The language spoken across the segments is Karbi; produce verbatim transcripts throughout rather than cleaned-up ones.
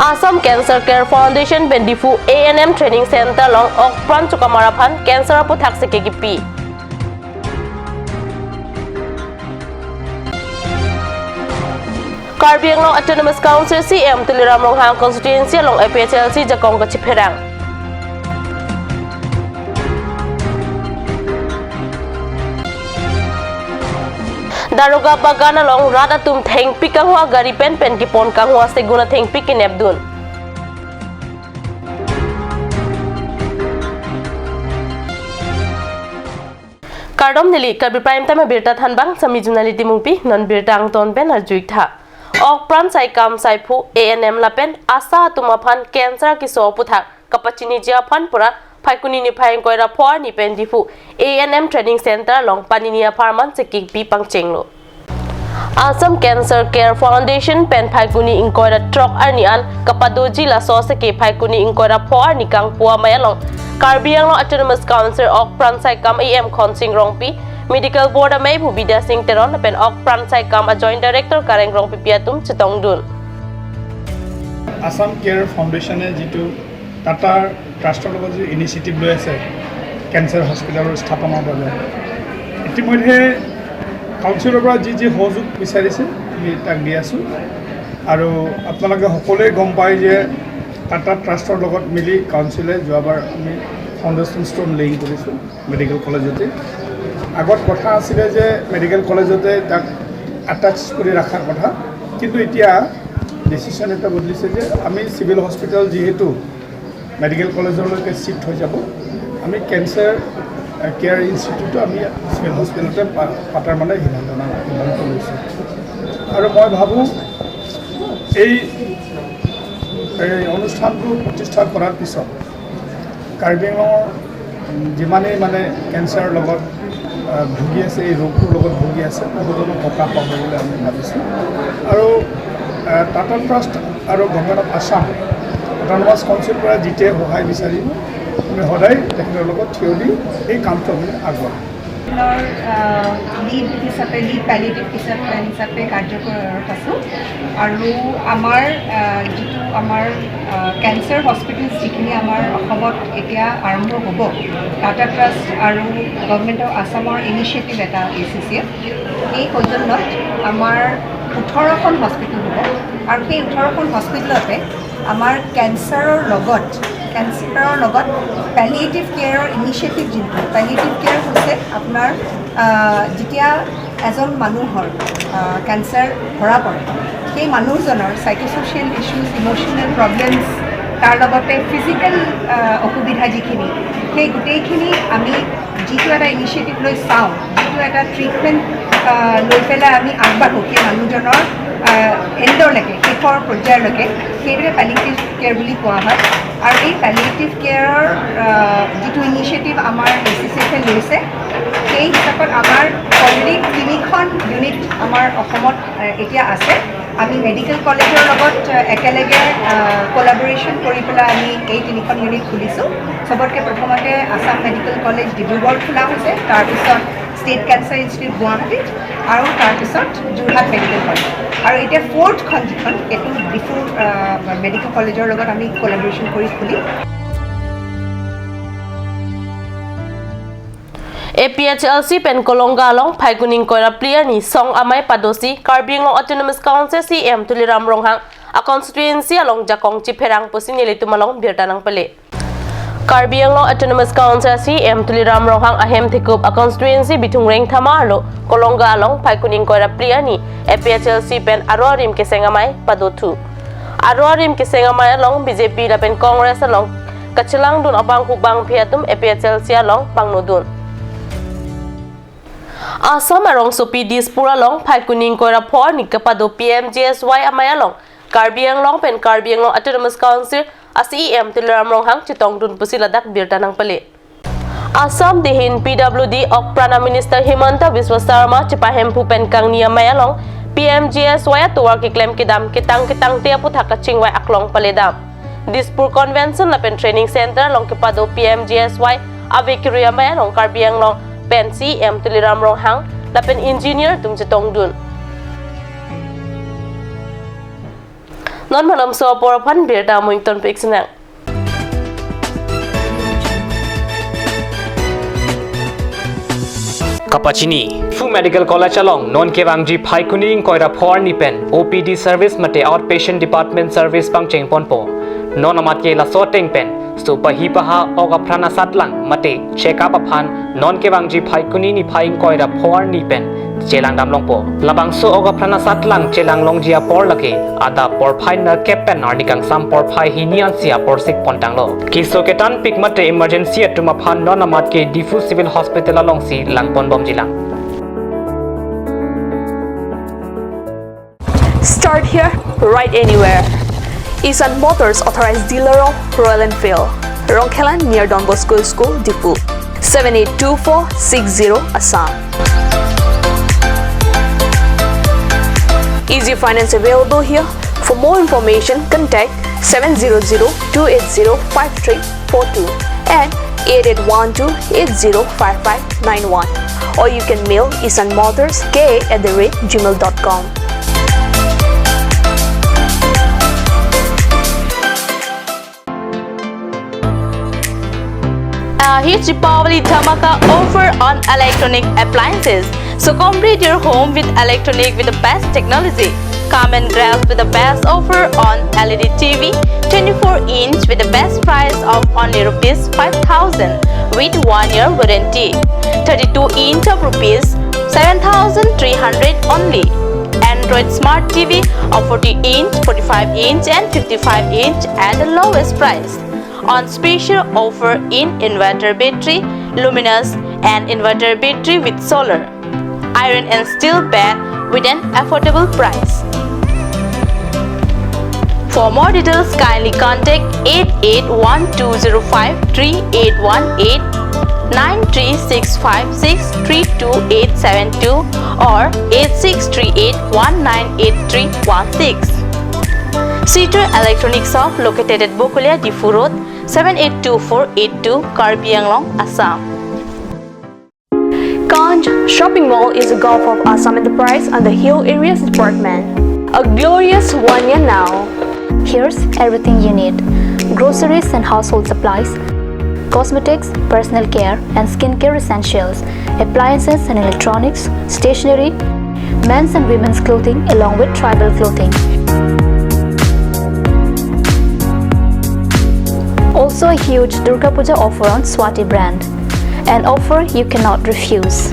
Assam Cancer Care Foundation pen Diphu A N M Training Center along okpran chokamar aphan cancer aputhak seke kipi. Karbi Anglong Autonomous Council C E M Tuliram Ronghang constituency along A P H L C jakong kachipherang. Daroga Bagan along rat atum thengpi kanghua gari pen pen kepon kanghua segun athengpi kenepdun. Kardom neli, Karbi Prime Time abirta thanbang, sami Junali Timungpi, non birta angton pen arjuik tha. Okpran saikam saiphu A N M lapen ASHA atum aphan cancer keso aputhak kapachiniji aphan pura Phaikuni niphai ingkoi ra pho arni pen Diphu A N M Training Center along panini apharman seke kipi pangchenglo. Assam Cancer Care Foundation pen Phaikuni ingkoi ra throk arni an kapadoji laso seke Phaikuni ingkoi ra pho arni kangpu amei along Karbi Anglong Autonomous Council okpran saikam E M Khonsing Rongpi, Medical Board amei Bidya Sing Teron lapen okpran saikam a Joint Director Kareng Rongpipi atum chetongdun. Assam care ফাউণ্ডেশ্যনে যিটো টাটা ট্ৰাষ্টৰ লগত যি ইনিচিয়েটিভ লৈ আছে কেঞ্চাৰ হস্পিটেলৰ স্থাপনৰ বাবে, ইতিমধ্যে কাউন্সিলৰ পৰা যি যি সহযোগ বিচাৰিছে আমি তাক দি আছোঁ। আৰু আপোনালোকে সকলোৱে গম পায় যে টাটা ট্ৰাষ্টৰ লগত মিলি কাউন্সিলে যোৱাবাৰ আমি ফাউণ্ডেশ্যন ষ্ট'ন লেয়িং কৰিছোঁ মেডিকেল কলেজতে। আগত কথা আছিলে যে মেডিকেল কলেজতে তাক এটাচ কৰি ৰখাৰ কথা, কিন্তু এতিয়া ডিচিশ্যন এটা বদলিছে যে আমি চিভিল হস্পিটেল যিহেতু মেডিকেল কলেজলৈকে শ্বিফ্ট হৈ যাব, আমি কেঞ্চাৰ, আ, কেয়াৰ ইনষ্টিটিউটটো আমি চিভিল হস্পিটেলতে পা-, পাতাৰ মানে সিদ্ধান্ত না-, সিদ্ধান্ত লৈছোঁ। আৰু মই ভাবোঁ এই, এই অনুষ্ঠানটো প্ৰতিষ্ঠা কৰাৰ পিছত কাৰ্বি আংলঙৰ যিমানেই মানে কেঞ্চাৰৰ লগত, আহ, ভুগি আছে, এই ৰোগটোৰ লগত ভুগি আছে, বহুজনক সকাহ পাব বুলি আমি ভাবিছোঁ। আৰু, আহ, টাটা ট্ৰাষ্ট আৰু গভৰ্ণমেণ্ট অফ আছাম অট'নমাছ কাউন্সিলৰ পৰা যিটোৱে সহায় বিচাৰিব, আমি সদায় তেখেতৰ লগত থিয় দি এই কামটো আমি আগবঢ়াম। ৰ, আহ, লিড হিচাপে, লিড পেলিয়েটিভ হিচাপে, হিচাপে কাৰ্য কৰি আছোঁ। আৰু আমাৰ, আহ, যিটো আমাৰ, আহ, কেঞ্চাৰ হস্পিটেলছ যিখিনি আমাৰ অসমত এতিয়া আৰম্ভ হ'ব, টাটা ট্ৰাষ্ট আৰু গভৰ্ণমেণ্ট অফ আছামৰ ইনিচিয়েটিভ এটা, এ চি চিয়ে, এই সৌজন্যত আমাৰ ওঠৰখন হস্পিটেল হ'ব। আৰু সেই ওঠৰখন হস্পিটেলতে আমাৰ কেঞ্চাৰৰ লগত, কেঞ্চাৰৰ লগত পেলিয়েটিভ কেয়াৰৰ ইনিচিয়েটিভ যিটো, পেলিয়েটিভ কেয়াৰ হৈছে আপোনাৰ, আহ, যেতিয়া এজন মানুহৰ, আহ, কেঞ্চাৰ ধৰা পৰে, সেই মানুহজনৰ চাইক'ছ'চিয়েল ইছ্যুজ, ইম'চনেল প্ৰব্লেমছ, তাৰ লগতে ফিজিকেল, আহ, অসুবিধা যিখিনি, সেই গোটেইখিনি আমি যিটো এটা ইনিচিয়েটিভ লৈ চাওঁ, যিটো এটা ট্ৰিটমেণ্ট, আহ, লৈ পেলাই আমি আগবাঢ়ো সেই মানুহজনৰ, আহ, এণ্ডলৈকে, শেষৰ পৰ্যায়লৈকে, সেইটোকে পেলিয়েটিভ কেয়াৰ বুলি কোৱা হয়। আৰু এই পেলিয়েটিভ কেয়াৰৰ, আহ, যিটো ইনিচিয়েটিভ আমাৰ এ চি চিয়ে লৈছে, সেই হিচাপত আমাৰ অলৰেডি তিনিখন ইউনিট আমাৰ অসমত, আহ, এতিয়া আছে। আমি মেডিকেল কলেজৰ লগত, আহ, একেলগে, আহ, কোলাবৰেশ্যন কৰি পেলাই আমি এই তিনিখন ইউনিট খুলিছোঁ। চবতকৈ প্ৰথমতে আছাম মেডিকেল কলেজ ডিব্ৰুগড় খোলা হৈছে, তাৰপিছত ষ্টেট কেঞ্চাৰ ইনষ্টিটিউট গুৱাহাটীত আৰু তাৰপিছত যোৰহাট মেডিকেল কলেজ। আৰু এতিয়া ফ'ৰ্থখন যিখন, এইটো ডিফু, আহ, মেডিকেল কলেজৰ লগত আমি কোলাবৰেশ্যন কৰি খুলিম। A P H L C pen Kolonga along Phaikuni ingkoi ra phli arni song amei padosi Karbi Anglong Autonomous Council C E M Tuliram Ronghang a constituency along jakong chipherang pusi nelitum along birta nangpale. Karbi Anglong Autonomous Council C E M Tuliram Ronghang ahem thekup a constituency Bithung Rengthama arlo Kolonga along Phaikuni ingkoi ra phli arni A P H L C pen aro arim keseng amei padothu. Aro arim keseng amei along B J P lapen Congress along kachelangdun abangphu bangphi atum A P H L C along pangnodun. Assam arongsopi Dispur along Phaikuni ingkoi ra pho arni kepado P M G S Y amei along Karbi Anglong pen Karbi Anglong Autonomous Council a C E M Tuliram Ronghang chetongdun pusi ladak birta nangpale. Assam dihin P W D okpran a Minister Himanta Biswa Sarma chepahemphu pen kangni amei along P M G S Y atovar keklem kedam ketang ketangte aputhak kachingvai aklong paledam. Dispur Convention lapen Training Center along kepado P M G S Y ave kiri amei along Karbi Anglong pen C E M Tuliram Ronghang lapen engineer atum chetongdun. Non malomso apor aphan birta amui thanpik sinang. Kapachini, Diphu Medical College along non kevangji Phaikuni ingkoi ra pho arni pen O P D service mate outpatient department service pangcheng ponpo. Non amat ke laso ateng pen sopahi paha ok apran asatlang mate check up aphan non kevangji Phaikuni niphai ingkoi ra pho arni pen chelang damlongpo. Labangso ok apran asatlang chelang longji apor lake adap porphai nerkep pen arni kangsam porphai hini ansi apor sik pontanglo. Keso ketanpik mate emergency atum aphan non amat ke Diphu Civil Hospital alongsi lang ponbomjilang. Start here, ride anywhere. Isan Motors, authorized dealer of Royal Enfield, Rongkhelan near Don Bosco School, Diphu. Seven eight two four six zero, Assam. Easy finance available here. For more information, contact seven zero zero two eight zero five three four two and eight eight one two eight zero five five nine one, or you can mail isan motors K A at the rate gmail dot com. A huge Deepavali dhamaka offer on electronic appliances. So complete your home with electronic with the best technology. Come and grab with the best offer on L E D T V, twenty-four inch with the best price of only rupees five thousand with one year warranty. Thirty-two inch of rupees seven thousand three hundred only. Android Smart T V of forty inch, forty-five inch and fifty-five inch at the lowest price. On special offer in inverter battery, luminous and inverter battery with solar, iron and steel bed with an affordable price. For more details, kindly contact eight eight one two zero five three eight one eight, nine three six five six three two eight seven two or eight six three eight one nine eight three one six. Cedar Electronics Shop located at Bokolia, Diphu Road, seven eight two four eight two, Karbi Anglong, Assam. Kanch Shopping Mall is a gulf of Assam Enterprise and the Hill Areas Department. A glorious one year now. Here's everything you need: groceries and household supplies, cosmetics, personal care and skincare essentials, appliances and electronics, stationery, men's and women's clothing along with tribal clothing. Also a huge Durga Puja offer on Swati brand. An offer you cannot refuse.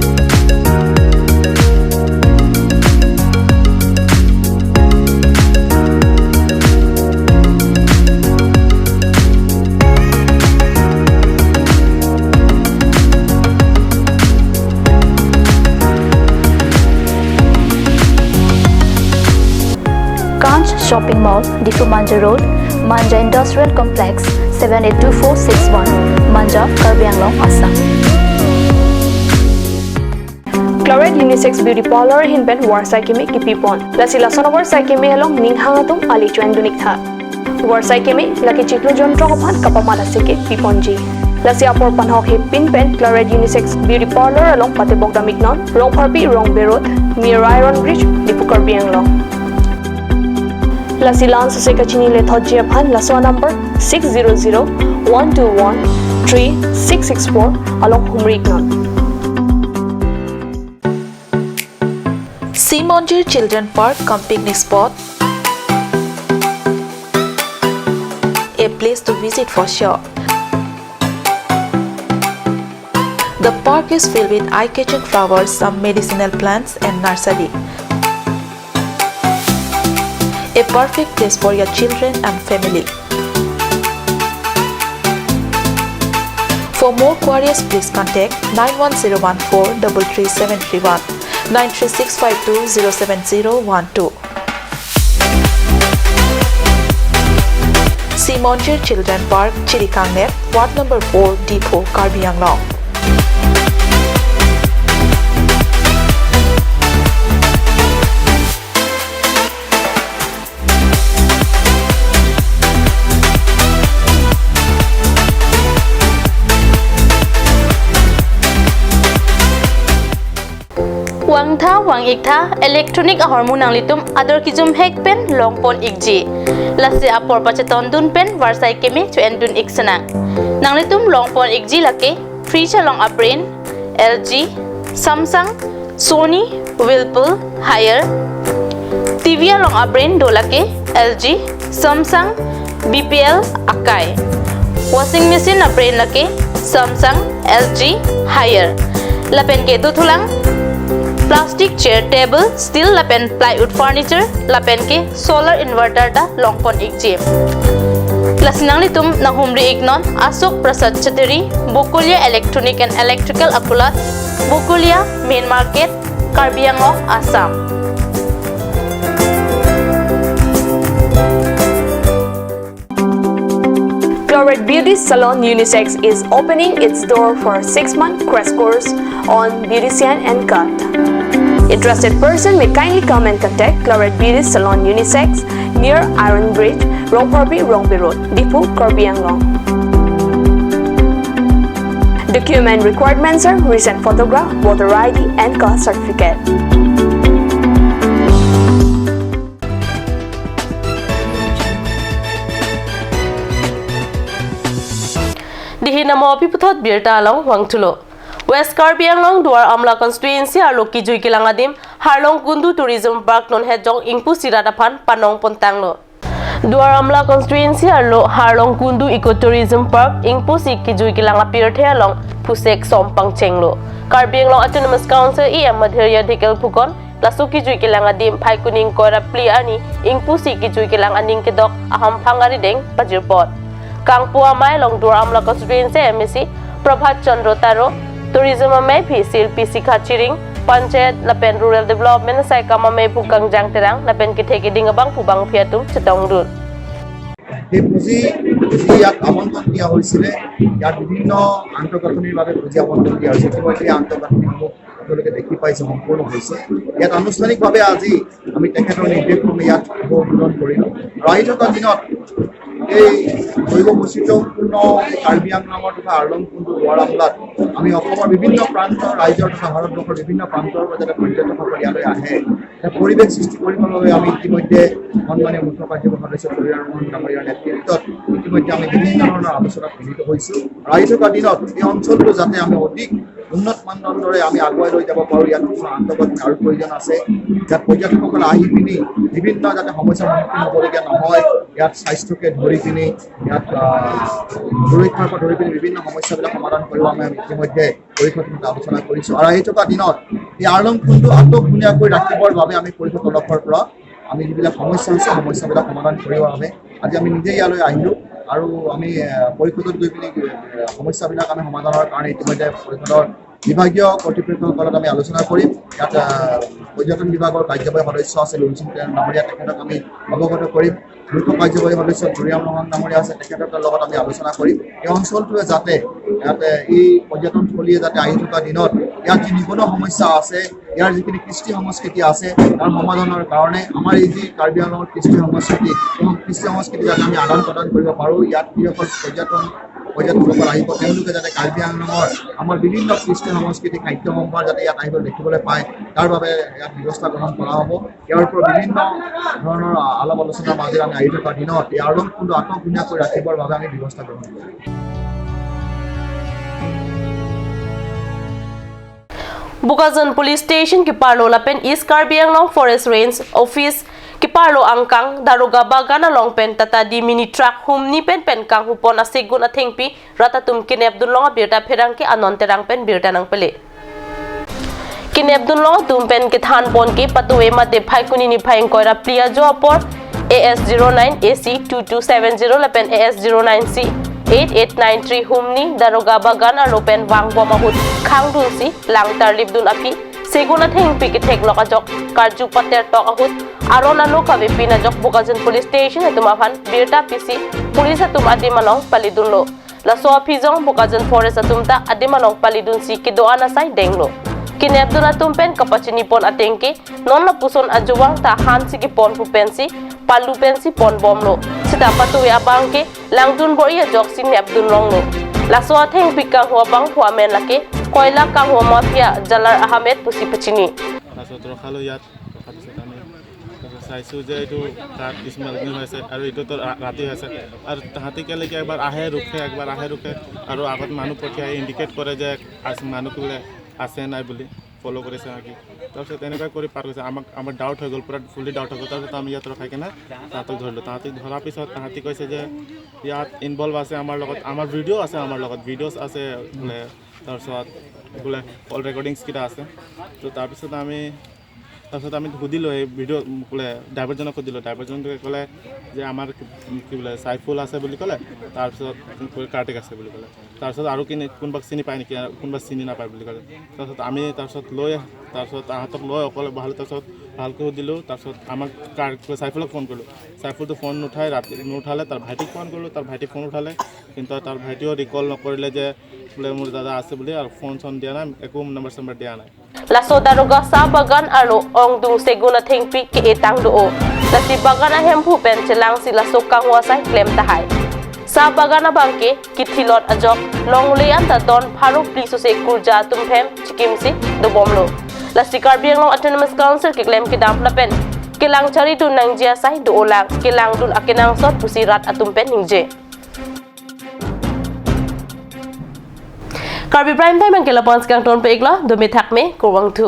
Kanch Shopping Mall, Diphu Manja Road, Manja Industrial Complex, seven eight two four six one, Manja, Karbi Anglong, Assam. Claret Unisex Beauty Parlour ahin pen varsai keme kipipon. Lasi lason avarsai keme along ning hang atum ali choin dunik tha. Varsai keme lake chiklo jontro aphan kapamat aseke piponji. Lasi apor panhok hepin pen Claret Unisex Beauty Parlour along patebok damiknon, Rongpharpi, Rongbe Road, near Iron Bridge, Diphu, Karbi Anglong. Lasi la-an sose kachini lethotji aphan laso number six zero zero one two one three six six four along humri iknon. Simonjir Children Park cum picnic spot, a place to visit for sure. The park is filled with eye-catching flowers, some medicinal plants and nursery. A perfect place for your children and family. For more queries, please contact nine one zero one four double three seven three one, nine three six five two zero seven zero one two. Simonjir Children Park, Chirikangnep, Ward number four, Diphu, Karbi Anglong. Vangtha Pang-iktha, electronic ahormu nanglitum ador kejum hek pen longpon-ikji. Lasi apor pachetondun pen varsai keme cho-endun-ik sinang. Nanglitum longpon-ikji lake fridge along abrand L G, Samsung, Sony, Whirlpool, Haier. T V along abrand do lake L G, Samsung, B P L, Akai. Washing machine abrand lake Samsung, L G, Haier. Lapen ke dothulang plastic chair, table, steel lapen plywood furniture, lapen ke solar inverter ta longpon-ikji. Lasi nanglitum nanghumri-iknon Ashok Prasad Chattery, Bokolia Electronic and Electrical Akulat, Bokolia Main Market, Karbi Anglong, Assam. Cloret Beauty Salon Unisex is opening its door for six-month crash course on beautician and cut. Interested person may kindly come and contact Cloret Beauty Salon Unisex near Iron Bridge, Rongphorbi, Rongpi Road, Diphu, Karbi Anglong. Document requirements are recent photograph, voter I D, and caste certificate. Dihi namo api puthot birta along vangthulo. West Karbi Anglong Duar Amla constituency arlo kejui kelang adim Harlong Kundu Tourism Park non hejong ingpusi rat aphan panong pontanglo. Duar Amla constituency arlo Harlong Kundu Eco Tourism Park ingpusi kejui kelang apirthe along phusek som pangchenglo. Karbi Anglong Autonomous Council E M Madhurya Dhekial pukon laso kejui kelang adim Phaikuni ingkoi ra phli arni ingpusi kejui kelang aning kedok ahamphang arideng pajirpon. Kangpu amei along Duar Amla constituency M A C Prabhat Chandra Taro, tourism amei aphi Silpi Sikha Chiring, Panchayat lapen Rural Development asaikam amei aphu Kangjang Terang lapen kethe keding abangphu bangphi atum chetongdun. এই পুঁজি, পুঁজি ইয়াত আবণ্টন দিয়া হৈছিলে। ইয়াত বিভিন্ন আন্তঃগাঁথনিৰ বাবে পুঁজি আবণ্টন দিয়া হৈছে। ইতিমধ্যে এই আন্তঃগাঁথনিসমূহ আপোনালোকে দেখি পাইছে, সম্পূৰ্ণ হৈছে। ইয়াত আনুষ্ঠানিকভাৱে আজি আমি তেখেতৰ নিৰ্দেশ ক্ৰমে ইয়াত শুভ উদ্বোধন কৰিলোঁ। আৰু আহি থকা দিনত এই জৈৱ বৈচিত্ৰ্যপূৰ্ণ কাৰ্বি আংলঙৰ তথা আৰলং কুন্দু দুৱাৰ আমলাত আমি অসমৰ বিভিন্ন প্ৰান্তৰ ৰাইজৰ তথা ভাৰতবৰ্ষৰ বিভিন্ন প্ৰান্তৰ পৰা যাতে পৰ্যটকসকল ইয়ালৈ আহে, এটা পৰিৱেশ সৃষ্টি কৰিবৰ বাবে আমি ইতিমধ্যে সন্মানীয় মুখ্য কাৰ্যবাহী সদস্য কল্যাণ মোহন ডাঙৰীয়াৰ নেতৃত্বত ইতিমধ্যে আমি বিভিন্ন ধৰণৰ আলোচনাত মিলিত হৈছোঁ। আৰু আহি থকা দিনত এই অঞ্চলটো যাতে আমি অধিক উন্নত মানদণ্ডৰে আমি আগুৱাই লৈ যাব পাৰোঁ, ইয়াত কিছুমান আন্তঃগাঁথনি আৰু প্ৰয়োজন আছে। ইয়াত পৰ্যটকসকলে আহি পিনি বিভিন্ন যাতে সমস্যাৰ সন্মুখীন হ'বলগীয়া নহয়, ইয়াত স্বাস্থ্যকে ধৰি পিনি, ইয়াত, আহ, সুৰক্ষাৰ পৰা ধৰি পিনি বিভিন্ন সমস্যাবিলাক সমাধান কৰিব আমি ইতিমধ্যে পৰিষদত আলোচনা কৰিছোঁ। আৰু আহি থকা দিনত এই আৰলং কুন্দু আটক ধুনীয়াকৈ ৰাখিবৰ বাবে আমি পৰিষদৰ তৰফৰ পৰা আমি যিবিলাক সমস্যা আছে, সমস্যাবিলাক সমাধান কৰিবৰ বাবে আজি আমি নিজে ইয়ালৈ আহিলোঁ আৰু আমি, আহ, পৰিষদত গৈ পিনি, আহ, সমস্যাবিলাক আমি সমাধানৰ কাৰণে ইতিমধ্যে পৰিষদৰ বিভাগীয় কৰ্তৃপক্ষসকলত আমি আলোচনা কৰিম। ইয়াত, আহ, পৰ্যটন বিভাগৰ কাৰ্যবাহী সদস্য আছে লুংচিং তেন ডাঙৰীয়া, তেখেতক আমি অৱগত কৰিম। মুখ্য কাৰ্যবাহী সদস্য জুৰিৰাম ৰহন ডাঙৰীয়া আছে, তেখেতৰ লগত আমি আলোচনা কৰিম। এই অঞ্চলটোৱে যাতে ইয়াতে এই পৰ্যটনস্থলীয়ে যাতে আহি থকা দিনত ইয়াত যি নিবনুৱা সমস্যা আছে, ইয়াৰ যিখিনি কৃষ্টি সংস্কৃতি আছে, তাৰ সমাধানৰ কাৰণে আমাৰ এই যি কাৰ্বি আংলঙৰ কৃষ্টি সংস্কৃতি, এই কৃষ্টি সংস্কৃতি যাতে আমি আদান প্ৰদান কৰিব পাৰোঁ, ইয়াত যিসকল পৰ্যটন, পৰ্যটকসকল আহিব, তেওঁলোকে যাতে কাৰ্বি আংলঙৰ আমাৰ বিভিন্ন কৃষ্টি সংস্কৃতি, খাদ্য সম্ভাৰ যাতে ইয়াত আহিব দেখিবলৈ পায়, তাৰ বাবে ইয়াত ব্যৱস্থা গ্ৰহণ কৰা হ'ব। ইয়াৰ ওপৰত বিভিন্ন ধৰণৰ আলাপ আলোচনাৰ মাজেৰে আমি আহি থকা দিনত এই আৰলং কুন্দু আটক ধুনীয়াকৈ ৰাখিবৰ বাবে আমি ব্যৱস্থা গ্ৰহণ কৰিম। Bokajan Police Station keparlo lapen East Karbi Anglong Forest Range Office keparlo angkang Daroga Bagan along pen Tata D mini truck humni pen pen kanghupon asegun athengpi rat atum kenepdunlong abirta pherangke Anon Terang pen birta nangpele. Kenepdunlong atum pen kethanpon ke patuve mate Phaikuni niphai ingkoi ra phli ajo apor A S zero nine A C two two seven zero lapen A S zero nine C eight eight nine three humni Daroga Bagan arlo pen vangbom ahut khangdunsi lang tarlipdun aphi segun athengpi ketheklok ajok karju patertok ahut aron alo kavepin ajok Bokajan Police Station atum aphan birta pisi police atum adim along palidunlo. Laso aphi jong Bokajan Forest atum ta adim along palidunsi kedo-an asai denglo. Kenepdun atum pen kapachinipon ateng ke non lapuson ajovang ta hansi kepon pu pensi palu pensi ponbomlo. Seta patuve abang ke langdun bor-i ajoksi nepdunlonglo. Laso athengpi kanghu abangphu amen lake Koila Kanghu Mafia Jalar Ahmed pusi pachini. তাৰপিছত ৰখালোঁ ইয়াত। ৰখাৰ পিছত আমি তাৰপিছত চাইছোঁ যে এইটো কাঠ কিছুমান হৈ আছে আৰু এইটোতো ৰা- ৰাতি হৈ আছে। আৰু তাহাঁতি কেলেকে একবাৰ আহে ৰোখে, একবাৰ আহে ৰোখে। আৰু আগত মানুহ পঠিয়াই ইণ্ডিকেট কৰে যে আছ- মানুহ বোলে আছে নাই বুলি, ফ'ল' কৰিছে নেকি। তাৰপিছত এনেকৈ কৰি পাৰ কৰিছে। আমাক আমাৰ ডাউট হৈ গ'ল, পূৰা ফুল্লি ডাউট হৈ গ'ল। তাৰপিছত আমি ইয়াত ৰখাই কিনে তাহাঁতক ধৰিলোঁ। তাহাঁতক ধৰাৰ পিছত তাহাঁতি কৈছে যে ইয়াত ইনভল্ভ আছে আমাৰ লগত, আমাৰ ভিডিঅ' আছে, আমাৰ লগত ভিডিঅ'ছ আছে বোলে। তাৰপিছত বোলে কল ৰেকৰ্ডিংছ কেইটা আছে। তো তাৰপিছত আমি তাৰপিছত আমি সুধিলোঁ এই ভিডিঅ' বোলে ড্ৰাইভাৰজনক সুধিলোঁ। ড্ৰাইভাৰজনে ক'লে যে আমাৰ কি কি বোলে চাইফুল আছে বুলি ক'লে, তাৰপিছত কাৰ্তিক আছে বুলি ক'লে। তাৰপিছত আৰু কিনে কোনোবাক চিনি পায় নেকি, কোনোবা চিনি নাপায় বুলি ক'লে। তাৰপিছত আমি তাৰপিছত লৈ তাৰপিছত তাহাঁতক লৈ অকলে বহালোঁ। তাৰপিছত ভালকৈ সুধিলোঁ। তাৰপিছত আমাক কাৰ চাইফুলক ফোন কৰিলোঁ। চাইফুলটো ফোন নুঠায়, ৰাতি নুঠালে। তাৰ ভাইটিক ফোন কৰিলোঁ, তাৰ ভাইটিয়ে ফোন উঠালে, কিন্তু তাৰ ভাইটিয়েও ৰিকল নকৰিলে যে বোলে মোৰ দাদা আছে বুলি, আৰু ফোন চোন দিয়া নাই, একো নম্বৰ চম্বৰ দিয়া নাই। Laso daroga sa bagan arlo ongdung Segun Athengpi ke-etang do-o. Lasi bagan ahemphu pen chelangsi laso kangho asai klem tahai. Sa bagan abangke kithilot ajok longle anta don pharo phli sose kurja atum hem chikimsi dobomlo. Lasi Karbi Anglong Autonomous Council keklem kedam lapen kelang charidun nangji asai do-olang, kelangdun akenangsot pusi rat atum pen ningje. Karbi Prime Time angke lapu-an si kangtonpe-iklo, dome thakme, kurvangthu.